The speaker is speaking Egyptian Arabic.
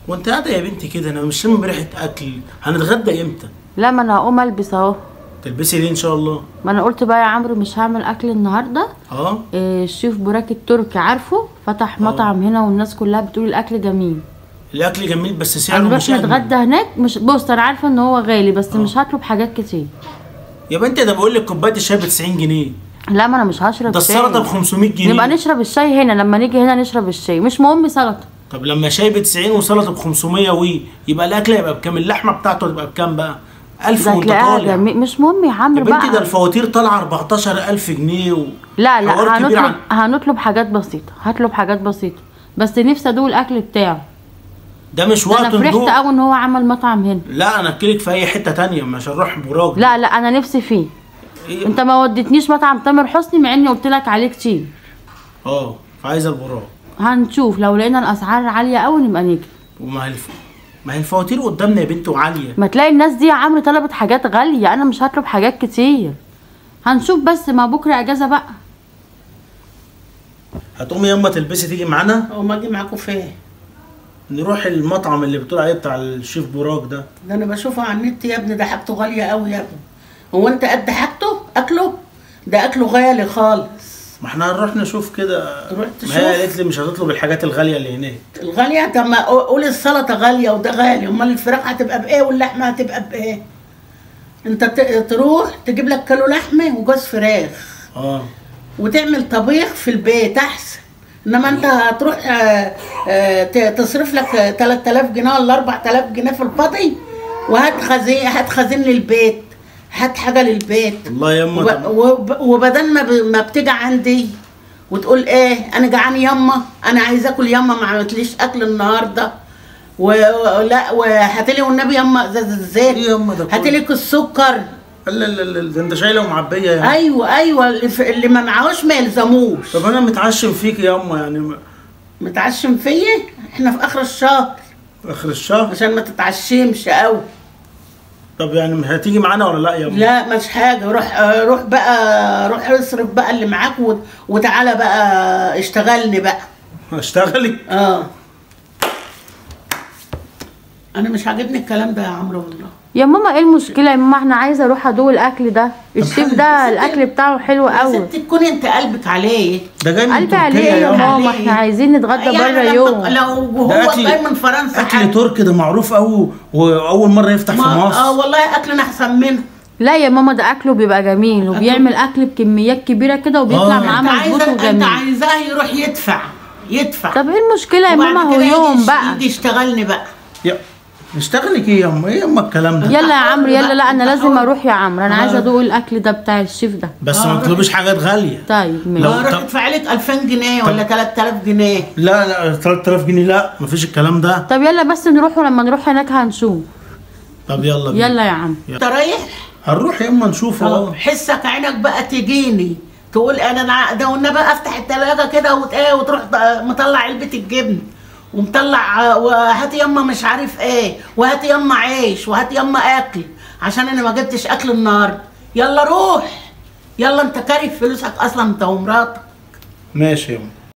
وانت قاعدة يا بنتي كده انا مش شامم ريحه اكل، هنتغدى امتى؟ لا ما انا هقوم البس اهو. تلبسي ليه ان شاء الله؟ ما انا قلت بقى يا عمرو مش هعمل اكل النهارده. الشيف براك التركي عارفه فتح مطعم هنا والناس كلها بتقول الاكل جميل. الاكل جميل بس سعره مش هنروح نتغدى هناك. مش بص انا عارفه ان هو غالي بس مش هطلب حاجات كتير. يا بنتي ده بقول لك كوباية الشاي ب 90 جنيه. لا ما انا مش هشرب ده السلطة ب 500 جنيه. نبقى نشرب الشاي هنا لما نيجي هنا نشرب الشاي، مش مهم سلطة. طب لما شاي ب 90 وسلطة ب 500 وي يبقى الاكل هيبقى بكام؟ اللحمة بتاعته هتبقى بكام بقى؟ 1000 وانت طالع. مش مهم يا عمرو بقى. يا بنتي ده الفواتير طالعه 14000 جنيه لا لا هنطلب حاجات بسيطة، هطلب حاجات بسيطة بس نفسي ادوق الاكل بتاعه. ده مش وقت. انا فرحت قوي ان هو عمل مطعم هنا. لا انا اكلك في اي حتة ثانية مش هنروح براك. لا لا انا نفسي فيه. إيه؟ انت ما وديتنيش مطعم تامر حسني مع اني قلت لك عليه كتير. فعايزه البراك. هنشوف لو لقينا الاسعار عالية قوي نبقى نيجي. وما هي الفواتير قدامنا يا بنت وعاليه. ما تلاقي الناس دي يا عمرو طلبت حاجات غالية، انا مش هطلب حاجات كتير. هنشوف بس ما بكره اجازه بقى. هتقومي ياما تلبسي تيجي معانا؟ هو ما اجي معاكم فين؟ نروح المطعم اللي بتقول عليه بتاع الشيف براك ده. ده انا بشوفه على النت يا ابني، ده حاجته غالية قوي يا ابني. هو انت قد حاجته؟ اكله؟ ده اكله غالي خالص. ما احنا هنروح نشوف كده. تروح تشوف؟ ما هي قالت لي مش هتطلب الحاجات الغالية اللي هناك. الغالية؟ طب ما قول السلطة غالية وده غالي، امال الفراخ هتبقى بايه واللحمة هتبقى بايه؟ انت تروح تجيب لك كيلو لحمه وجوز فراخ. وتعمل طبيخ في البيت احسن. انما انت هتروح تصرف لك 3000 جنيه ولا 4000 جنيه في الفاضي، وهات خزين، هات خزين للبيت، هات حاجة للبيت. والله ياما وبدل ما بتيجي عندي وتقول ايه انا جعان ياما، انا عايز اكل ياما، ما عملتليش اكل النهارده، ولا وهاتلي والنبي ياما ازازة الزيت، هاتلي السكر. لا لا لا ده انت شايله ومعبيه يعني. ايوه ايوه اللي ما معهوش ما يلزموش. طب انا متعشم فيك ياما يعني. متعشم فيا؟ احنا في اخر الشهر. اخر الشهر؟ عشان ما تتعشمش قوي. طب يعني هتيجي معانا ولا لا ياما؟ لا مش حاجة، روح روح بقى، روح اصرف بقى اللي معاك وتعالى بقى اشتغلني بقى. اشتغلي؟ انا مش عاجبني الكلام ده يا عمرو والله. يا ماما ايه المشكلة يا ماما؟ احنا عايزه اروح ادوق الاكل ده، الشيف ده الاكل بتاعه حلو قوي. يا ستي تكوني انت قلبك عليه. ده جاي من قلبي عليه يا ماما، احنا عايزين نتغدى يعني بره يوم. لو هو جاي من فرنسا اكل تركي ده معروف قوي واول مرة يفتح في مصر. والله اكلنا احسن منه. لا يا ماما ده اكله بيبقى جميل وبيعمل اكل بكميات كبيرة كده وبيطلع معاه مظبوط وجميل. انت عايزاه يروح يدفع يدفع. طب ايه المشكلة يا ماما؟ هو يوم بقى يجي يشتغلني بقى. نشتغلك ايه يا ايه يا الكلام ده؟ يلا يا عمرو يلا. لا انا لازم اروح يا عمرو، انا عايزه ادوق الاكل ده بتاع الشيف ده. بس ما تطلبيش حاجات غالية. طيب ماشي. لو ادفع لك 2000 جنيه ولا 3000 جنيه. لا لا 3000 جنيه لا، مفيش الكلام ده. طب يلا بس نروح، ولما نروح هناك هنشوف. طب يلا بينا. يلا يا عم. انت رايح؟ هنروح يا اما نشوفه. حسك عينك بقى تجيني تقول انا ده والنبي افتح الثلاجة كده وتروح مطلع علبة الجبن ومطلع وهات يما مش عارف ايه، وهات يما عيش، وهات يما اكل، عشان انا ما جبتش اكل النهارده. يلا روح يلا، انت كارف فلوسك اصلا انت ومراتك. ماشي يما.